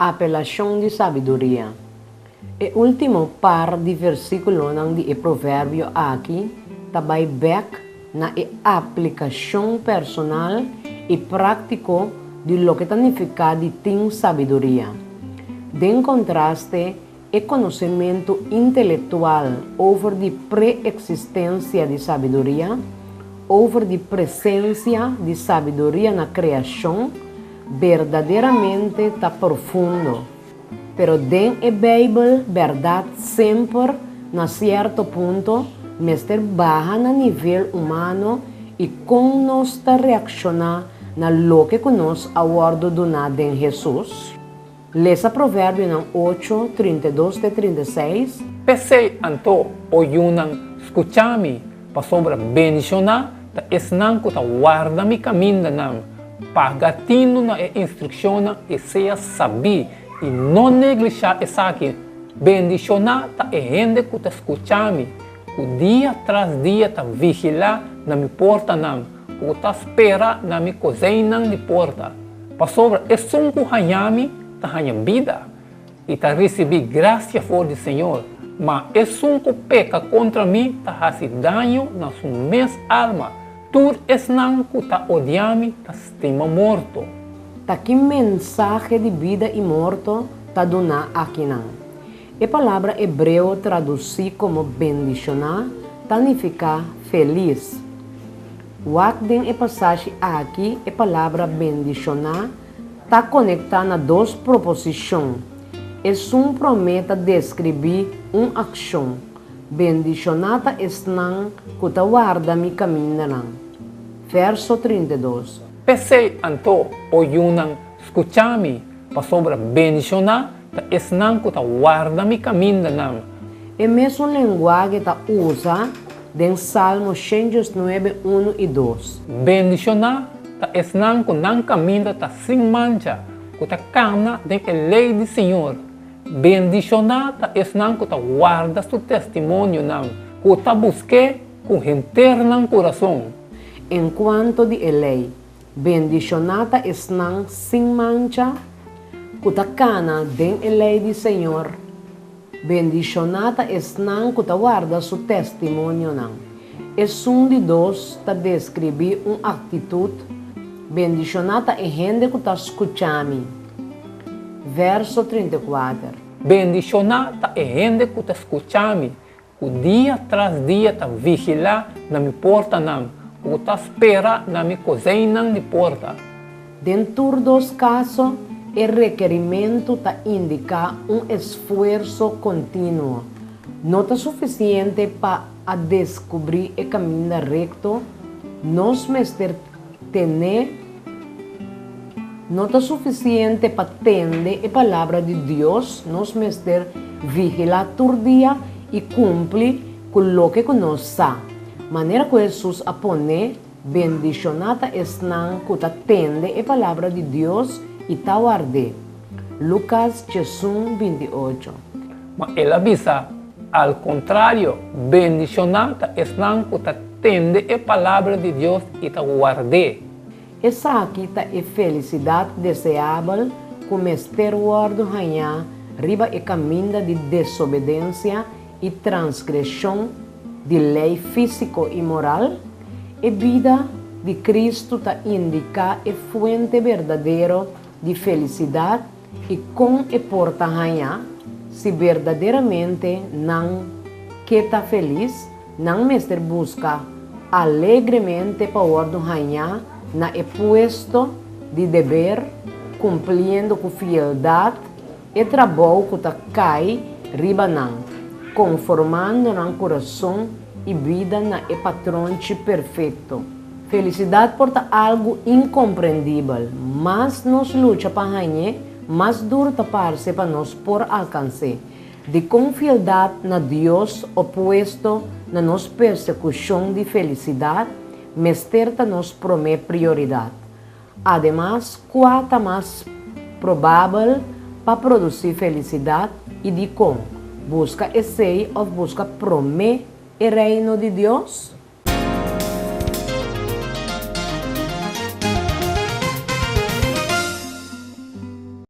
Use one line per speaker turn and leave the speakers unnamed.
Apelashon di sabiduria. E último par di versíkulonan di e proverbio aki ta bai bèk na e aplikashon personal i práktiko di loke ta nifiká di tin sabiduria. Den kontraste, e konosementu intelektual over di pre-eksistensia di sabiduria, over di presensia di sabiduria na kreashon, berdaderamente ta profundo. Pero den e Beibel bèrdat semper na sierto punto mester baha na nivel humano i kon nos ta reakshoná na loke ku nos a wòrdu duná den Hesus? Lesa Proverbionan ocho, 32 te 36.
P'esei anto, o yunan, skucha mi, pasobra bendishoná ta esnan ku ta warda mi kamindanan. Paga tinu na e instrukshonnan i sea sabí, i no neglishá esaki. Bendishoná ta e hende ku ta skucha mi, ku dia tras dia ta vigilá na mi portanan, ku ta spera na mi kozeinnan di porta. Pasobra esun ku haña mi ta haña bida i ta risibí grasia for di Señor, ma esun ku peka kontra mi ta hasi daño na su mes alma. Tur esnan ku ta odia mi ta stima morto.
Ta ki mensahe di bida i morto ta duná akinan? E palabra hebreo tradusí komo bendishoná ta nifiká felis. Wak den e pasashi aki e palabra bendishoná ta konektá na dos proposishon. Esun promé ta deskribí un akshon, Bendishoná ta esnan ku ta warda mi kamindanan. Verso 32.
P'esei anto, o yunan, skucha mi, pasobra bendishoná ta esnan ku ta warda mi kamindanan.
E mesun lenguahe ta usa den Salmo 119, unu i dos.
Bendishoná ta esnan ku nan kaminda ta sin mancha, ku ta kana den e lei di Señor. Bendishoná ta esnan ku ta warda su testimonionan, ku ta busk'é ku henter nan kurason.
En kuanto di e lei, bendishoná ta esnan sin mancha, ku ta kana den e lei di Señor. Bendishoná ta esnan ku ta warda su testimonionan. Esun di dos ta deskribí un aktitut, Bendishoná ta e hende ku ta skucha mi. Verso 34.
Bendishoná ta e hende ku ta skucha mi, ku dia tras dia ta vigilá na mi portanan, ku ta spera na mi kozeinnan di porta.
Den tur dos kaso, e rekerimentu ta indiká un esfuerso kontinuo. No ta sufisiente pa a deskubrí e kaminda rekto, nos mester tene. No ta sufisiente pa tende e Palabra di Dios, nos mester vigilá tur dia i kumpli ku loke ku nos sa. Manera ku Hesus a pone, Bendishoná ta esnan ku ta tende e Palabra di Dios i ta ward'é. Lukas 11, 28.
Ma el a bisa, Al kontrario, bendishoná ta esnan ku ta tende e Palabra di Dios i ta ward'é.
Esaki ta e felisidat deseabel ku mester wòrdu hañá riba e kaminda di desobedensia i transgreshon di lei físiko i moral? E bida di Kristu ta indiká e fuente berdadero di felisidat i kon e por ta hañá? Si berdaderamente nan ke ta felis, nan mester buska alegremente pa wòrdu hañá na e puesto di deber, kumpliendo ku fieldat e trabou ku ta kai riba nan, konformando nan kurason i bida na e patronchi perfekto. Felisidat por ta algu inkomprendibel. Mas nos lucha pa hañ'é, mas duru ta parse pa nos por alkans'é. Dikon fieldat na Dios opuesto na nos persekushon di felisidat mester ta nos promé prioridat? Ademas, kua ta mas probabel pa produsí felisidat i dikon? Buska esei òf buska promé e Reino di Dios?